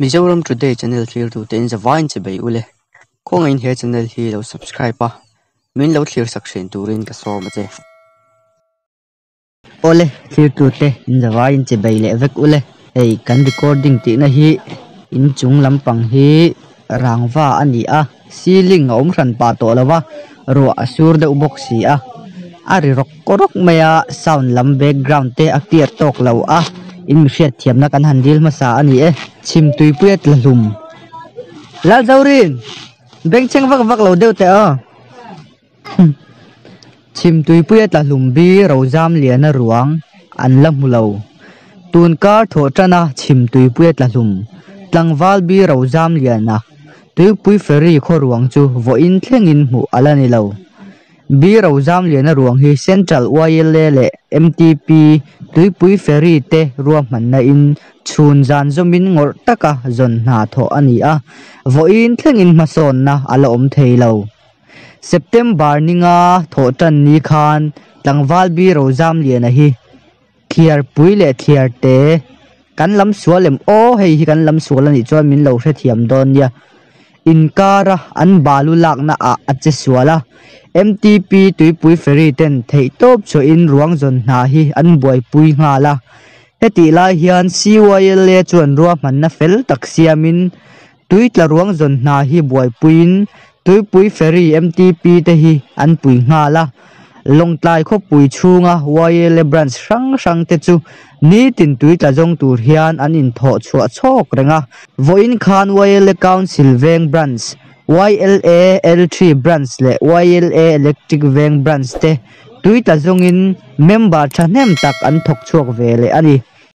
Mizoram Today channel thlirtute in zavaiin chibei ule. Khawngaihin he channel hi lo subscribe a, min lo thlir sak thin turin ka sawm a che. Awle, thlirtute in zavaiin chibei leh vek ule. Hei kan recording tihna hi inchung lampang hi rangva a ni a, ceiling a awm hran pah tawh lo va, ruah a sur deuh bawk si a, a ri rawk rawk mai a, sound lam background te a clear tawk lo a, in mi hriat thiamna kan han dil hmasa a ni e, chhim tuipuia tla hlum Lalzorin bengchheng vak vak lo deuh teh aw. Chhim tuipuia tla hlum bi Rozam Liana ruang an la hmu lo. Tun kar thawh tana chhim tuipuia tla hlum tlangval bi Rozam Liana tuipui ferry khaw ruang chu vawiin thlengin hmuh a la ni lo. Bi Rozam Liana ruang hi Central YLA leh MTP tuipui ferry te ruahmanna in chhun zan zawmin ngawrh taka zawn hna thawh a ni a, vawiin thlengin hmasawnna a la awm thei lo. September ninga thawh tan ni khan tlangval bi Rozamliana hi thliar pui leh thliar te kan lam sual em aw hei hi kan lam sual a nih chuan min lo hrethiam dawn nia inkara an balu lakna ah a che sual a M_T_P tuipui ferry ten theihtawp chhuahin ruang zawn hna hi an buaipui nghal a hetih lai hian C_Y_L_A chuan ruahmanna fel tak siamin Tui tla ruang zawn hna hi buaipuiin Tuipui Ferry MTP te hi an pui nghal a, Lawngtlai khawpui chhunga YLA branch hrang hrang te chu nitin tui tla zawng tur hian an inthawh chhuah chhawk reng a. Vawiin khan YLA Council Veng Branch, YLA L3 Branch leh YLA Electric Veng Branch te tui tla zawngin member thahnem tak an thawk chhuak ve leh a ni.